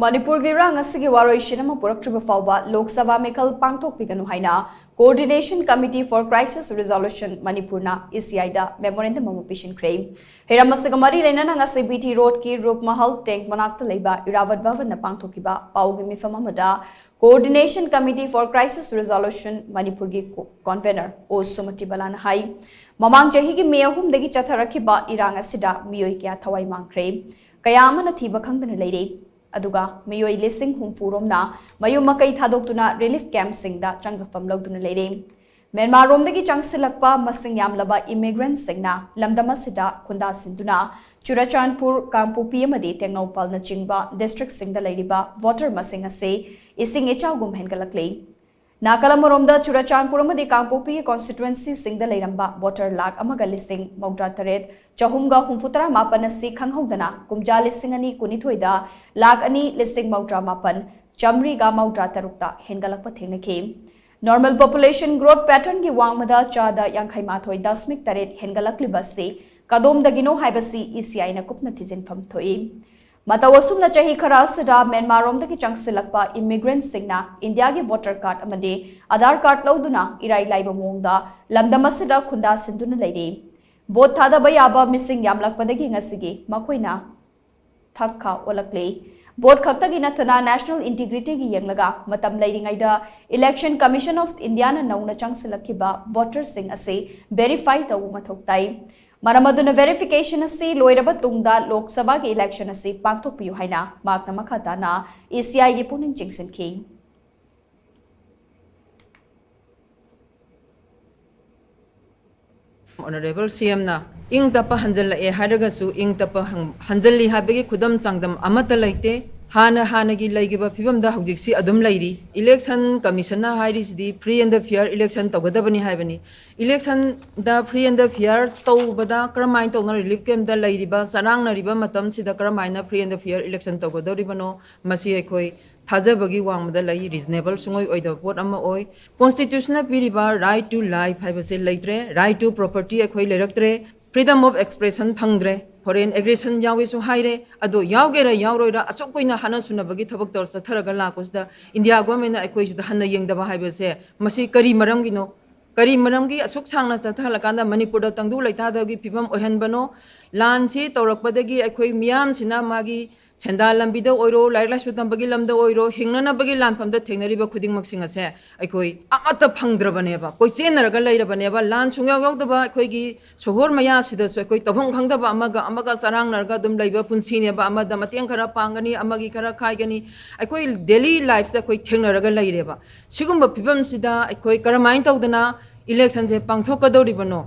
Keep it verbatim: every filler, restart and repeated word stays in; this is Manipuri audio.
ꯃꯅꯤꯄꯨꯔꯒꯤ ꯏꯔꯥꯡ ꯑꯁꯤꯒꯤ ꯋꯥꯔꯣꯏꯁꯤꯟ ꯑꯃ ꯄꯨꯔꯛꯇ꯭ꯔꯤꯕ ꯐꯥꯎꯕ ꯂꯣꯛ ꯁꯚꯥ ꯃꯤꯈꯜ ꯄꯥꯡꯊꯣꯛꯄꯤꯒꯅꯨ ꯍꯥꯏꯅ Coordination Committee for Crisis Resolution ꯃꯅꯤꯄꯨꯔꯅ ꯏ ꯁꯤ ꯑꯥꯏꯗ memorandum ꯑꯃ ꯄꯤꯁꯤꯟꯈ꯭ꯔꯦ꯫ ꯍꯤꯔꯝ ꯑꯁꯤꯒ ꯃꯔꯤ ꯂꯩꯅꯅ ꯉꯁꯤ ꯕꯤ ꯇꯤ ꯔꯣꯗꯀꯤ ꯔꯨꯞ ꯃꯍꯜ ꯇꯦꯡ ꯃꯅꯥꯛꯇ ꯂꯩꯕ ꯏꯔꯥꯕꯠ ꯚꯕꯟꯗ ꯄꯥꯡꯊꯣꯛꯈꯤꯕ ꯄꯥꯎꯒꯤ ꯃꯤꯐꯝ ꯑꯃꯗ Coordination Committee for Crisis Resolution ꯃꯅꯤꯄꯨꯔꯒꯤ co-, convener ꯑꯣ ꯁꯨꯃꯇꯤ ꯕꯂꯥꯅ ꯍꯥꯏ, ꯃꯃꯥꯡ ꯆꯍꯤꯒꯤ ꯃꯦ ꯑꯍꯨꯝꯗꯒꯤ ꯆꯠꯊꯔꯛꯈꯤꯕ ꯏꯔꯥꯡ ꯑꯁꯤꯗ ꯃꯤꯑꯣꯏ ꯀꯌꯥ ꯊꯋꯥꯏ ꯃꯥꯡꯈ꯭ꯔꯦ, ꯀꯌꯥ ꯑꯃꯅ ꯊꯤꯕ ꯈꯪꯗꯅ ꯂꯩꯔꯦ꯫ ꯑꯗꯨꯒ ꯃꯤꯑꯣꯏ ꯂꯤꯁꯤꯡ ꯍꯨꯝꯐꯨ ꯔꯣꯝꯅ ꯃꯌꯨꯝ ꯃꯀꯩ ꯊꯥꯗꯣꯛꯇꯨꯅ relief campꯁꯤꯡꯗ ꯆꯪꯖꯐꯝ ꯂꯧꯗꯨꯅ ꯂꯩꯔꯦ꯫ ꯃ꯭ꯌꯥꯟꯃꯥꯔ ꯔꯣꯝꯗꯒꯤ ꯆꯪꯁꯤꯜꯂꯛꯄ ꯃꯁꯤꯡ ꯌꯥꯝꯂꯕ immigrantꯁꯤꯡꯅ ꯂꯝꯗꯝ ꯑꯁꯤꯗ ꯈꯨꯟꯗꯥꯁꯤꯟꯗꯨꯅ ꯆꯨꯔꯆꯥꯟꯄꯨꯔ, ꯀꯥꯡꯄꯣꯛꯄꯤ ꯑꯃꯗꯤ ꯇꯦꯡꯅꯧꯄꯜꯅꯆꯤꯡꯕ districtꯁꯤꯡꯗ ꯂꯩꯔꯤꯕ voter ꯃꯁꯤꯡ ꯑꯁꯤ ꯏꯁꯤꯡ ꯏꯆꯥꯎꯒꯨꯝ ꯍꯦꯟꯒꯠꯂꯛꯂꯤ꯫ ꯅꯥꯀꯜ ꯑꯃꯔꯣꯝꯗ ꯆꯨꯔꯆꯥꯟꯄꯨꯔ ꯑꯃꯗꯤ ꯀꯥꯡꯄꯣꯛꯄꯤꯒꯤ constituencyꯁꯤꯡꯗ ꯂꯩꯔꯝꯕ voter ꯂꯥꯈ ꯑꯃꯒ ꯂꯤꯁꯤꯡ ꯃꯧꯗ꯭ꯔꯥ ꯇꯔꯦꯠ ꯆꯍꯨꯝꯒ ꯍꯨꯝꯐꯨꯇꯔꯥ ꯃꯥꯄꯟ ꯑꯁꯤ ꯈꯪꯍꯧꯗꯅ ꯀꯨꯝꯖꯥ ꯂꯤꯁꯤꯡ ꯑꯅꯤ ꯀꯨꯟꯅꯤꯊꯣꯏꯗ ꯂꯥꯈ ꯑꯅꯤ ꯂꯤꯁꯤꯡ ꯃꯧꯗ꯭ꯔꯥ ꯃꯥꯄꯟ ꯆꯥꯃꯔꯤꯒ ꯃꯧꯗ꯭ꯔꯥ ꯇꯔꯨꯛꯇ ꯍꯦꯟꯒꯠꯂꯛꯄ ꯊꯦꯡꯅꯈꯤ꯫ Normal population growth patternꯒꯤ ꯋꯥꯡꯃꯗ ꯆꯥꯗ ꯌꯥꯡꯈꯩ ꯃꯥꯊꯣꯏ ꯗꯁꯃꯤꯛ ꯇꯔꯦꯠ ꯍꯦꯟꯒꯠꯂꯛꯂꯤꯕ ꯑꯁꯤ ꯀꯗꯣꯝꯗꯒꯤꯅꯣ ꯍꯥꯏꯕꯁꯤ ꯏ ꯁꯤ ꯑꯥꯏꯅ ꯀꯨꯞꯅ ꯊꯤꯖꯤꯟꯐꯝ ꯊꯣꯛꯏ꯫ ꯃꯇꯧ ꯑꯁꯨꯝꯅ ꯆꯍꯤ ꯈꯔ ꯑꯁꯤꯗ ꯃ꯭ꯌꯥꯟꯃꯥꯔ ꯔꯣꯝꯗꯒꯤ ꯆꯪꯁꯤꯜꯂꯛꯄ immigrantꯁꯤꯡꯅ ꯏꯟꯗꯤꯌꯥꯒꯤ voter card ꯑꯃꯗꯤ ꯑꯙꯥꯔ card ꯂꯧꯗꯨꯅ ꯏꯔꯥꯏ ꯂꯥꯏꯕ ꯃꯑꯣꯡꯗ ꯂꯝꯗꯝ ꯑꯁꯤꯗ ꯈꯨꯟꯗꯥꯁꯤꯟꯗꯨꯅ ꯂꯩꯔꯤ꯫ Vote ꯊꯥꯗꯕ ꯌꯥꯕ ꯃꯤꯁꯤꯡ ꯌꯥꯝꯂꯛꯄꯗꯒꯤ ꯉꯁꯤꯒꯤ ꯃꯈꯣꯏꯅ ꯊꯛ ꯈꯥ ꯑꯣꯜꯂꯛꯂꯤ꯫ Vote ꯈꯛꯇꯒꯤ ꯅꯠꯇꯅ national integrityꯒꯤ ꯌꯦꯡꯂꯒ ꯃꯇꯝ ꯂꯩꯔꯤꯉꯩꯗ Election Commission of Indiaꯅ ꯅꯧꯅ ꯆꯪꯁꯤꯜꯂꯛꯈꯤꯕ voterꯁꯤꯡ ꯑꯁꯤ verify ꯇꯧꯕ ꯃꯊꯧ ꯇꯥꯏ꯫ ꯃꯔꯝ ꯑꯗꯨꯅ verification ꯑꯁꯤ ꯂꯣꯏꯔꯕ ꯇꯨꯡꯗ ꯂꯣꯛ ꯁꯚꯥꯒꯤ election ꯑꯁꯤ ꯄꯥꯡꯊꯣꯛꯄꯤꯌꯨ ꯍꯥꯏꯅ ꯃꯍꯥꯛꯅ ꯃꯈꯥ ꯇꯥꯅ ꯏ ꯁꯤ ꯑꯥꯏꯒꯤ ꯄꯨꯛꯅꯤꯡ ꯆꯤꯡꯁꯤꯟꯈꯤ꯫ Honourable C Mꯅ ꯏꯪ ꯇꯞꯄ ꯍꯟꯖꯜꯂꯛꯑꯦ ꯍꯥꯏꯔꯒꯁꯨ ꯏꯪ ꯇꯞꯄ ꯍꯪ-, ꯍꯟꯖꯜꯂꯤ ꯍꯥꯏꯕꯒꯤ ꯈꯨꯗꯝ ꯆꯥꯡꯗꯝ ꯑꯃꯠꯇ ꯂꯩꯇꯦ꯫ ꯍꯥꯟꯅ ꯍꯥꯟꯅꯒꯤ ꯂꯩꯈꯤꯕ ꯐꯤꯕꯝꯗ ꯍꯧꯖꯤꯛꯁꯤ ꯑꯗꯨꯝ ꯂꯩꯔꯤ꯫ Election Commissionꯅ ꯍꯥꯏꯔꯤꯁꯤꯗꯤ free and fair election ꯇꯧꯒꯗꯕꯅꯤ ꯍꯥꯏꯕꯅꯤ꯫ Electionꯗ free and fair ꯇꯧꯕꯗ ꯀꯔꯝꯍꯥꯏꯅ ꯇꯧꯅ relief campꯇ ꯂꯩꯔꯤꯕ, ꯆꯔꯥꯡꯅꯔꯤꯕ ꯃꯇꯝꯁꯤꯗ ꯀꯔꯝꯍꯥꯏꯅ free and fair election ꯇꯧꯒꯗꯧꯔꯤꯕꯅꯣ? ꯃꯁꯤ ꯑꯩꯈꯣꯏ ꯊꯥꯖꯕꯒꯤ ꯋꯥꯡꯃꯗ ꯂꯩ, reasonable ꯁꯨꯡꯑꯣꯏ ꯑꯣꯏꯗꯕ ꯄꯣꯠ ꯑꯃ ꯑꯣꯏ꯫ Constitutionꯅ ꯄꯤꯔꯤꯕ right to life ꯍꯥꯏꯕꯁꯦ ꯂꯩꯇ꯭ꯔꯦ, right to property ꯑꯩꯈꯣꯏ ꯂꯩꯔꯛꯇ꯭ꯔꯦ, freedom of expression ꯐꯪꯗ꯭ꯔꯦ꯫ Foreign aggression ꯌꯥꯎꯏꯁꯨ ꯍꯥꯏꯔꯦ꯫ ꯑꯗꯣ ꯌꯥꯎꯒꯦꯔꯥ ꯌꯥꯎꯔꯣꯏꯔꯥ, ꯑꯁꯨꯛ ꯀꯨꯏꯅ ꯍꯥꯟꯅ ꯁꯨꯅꯕꯒꯤ ꯊꯕꯛ ꯇꯧꯔ ꯆꯠꯊꯔꯒ ꯂꯥꯛꯄꯁꯤꯗ ꯏꯟꯗꯤꯌꯥ ꯒꯣꯔꯃꯦꯟꯅ ꯑꯩꯈꯣꯏꯁꯤꯗ ꯍꯟꯅ ꯌꯦꯡꯗꯕ ꯍꯥꯏꯕꯁꯦ, ꯃꯁꯤ ꯀꯔꯤ ꯃꯔꯝꯒꯤꯅꯣ? ꯀꯔꯤ ꯃꯔꯝꯒꯤ ꯑꯁꯨꯛ ꯁꯥꯡꯅ ꯆꯠꯊꯍꯜꯂꯀꯥꯟꯗ ꯃꯅꯤꯄꯨꯔꯗ ꯇꯪꯗꯨ ꯂꯩꯇꯥꯗꯕꯒꯤ ꯐꯤꯕꯝ ꯑꯣꯏꯍꯟꯕꯅꯣ? ꯂꯥꯟꯁꯤ ꯇꯧꯔꯛꯄꯗꯒꯤ ꯑꯩꯈꯣꯏ ꯃꯤꯌꯥꯝꯁꯤꯅ ꯃꯥꯒꯤ ꯁꯦꯟꯗꯥꯟ ꯂꯝꯕꯤꯗ ꯑꯣꯏꯔꯣ, ꯂꯥꯏꯔꯤꯛ ꯂꯥꯏꯁꯨ ꯇꯝꯕꯒꯤ ꯂꯝꯗ ꯑꯣꯏꯔꯣ, ꯍꯤꯡꯅꯅꯕꯒꯤ ꯂꯥꯟꯐꯝꯗ ꯊꯦꯡꯅꯔꯤꯕ ꯈꯨꯗꯤꯡꯃꯛꯁꯤꯡ ꯑꯁꯦ ꯑꯩꯈꯣꯏ ꯑꯃꯠꯇ ꯐꯪꯗ꯭ꯔꯕꯅꯦꯕ, ꯀꯣꯏꯆꯦꯟꯅꯔꯒ ꯂꯩꯔꯕꯅꯦꯕ꯫ ꯂꯥꯟ ꯁꯨꯡꯌꯥꯎ ꯌꯥꯎꯗꯕ ꯑꯩꯈꯣꯏꯒꯤ ꯁꯣꯍꯣꯔ ꯃꯌꯥꯁꯤꯗꯁꯨ ꯑꯩꯈꯣꯏ ꯇꯧꯐꯝ ꯈꯪꯗꯕ ꯑꯃꯒ ꯑꯃꯒ ꯆꯔꯥꯡꯅꯔꯒ ꯑꯗꯨꯝ ꯂꯩꯕ ꯄꯨꯟꯁꯤꯅꯦꯕ꯫ ꯑꯃꯗ ꯃꯇꯦꯡ ꯈꯔ ꯄꯥꯡꯒꯅꯤ, ꯑꯃꯒꯤ ꯈꯔ ꯈꯥꯏꯒꯅꯤ, ꯑꯩꯈꯣꯏ daily lifeꯁꯤꯗ ꯑꯩꯈꯣꯏ ꯊꯦꯡꯅꯔꯒ ꯂꯩꯔꯦꯕ꯫ ꯁꯤꯒꯨꯝꯕ ꯐꯤꯕꯝꯁꯤꯗ ꯑꯩꯈꯣꯏ ꯀꯔꯝꯍꯥꯏꯅ ꯇꯧꯗꯅ electionꯁꯦ ꯄꯥꯡꯊꯣꯛꯀꯗꯧꯔꯤꯕꯅꯣ?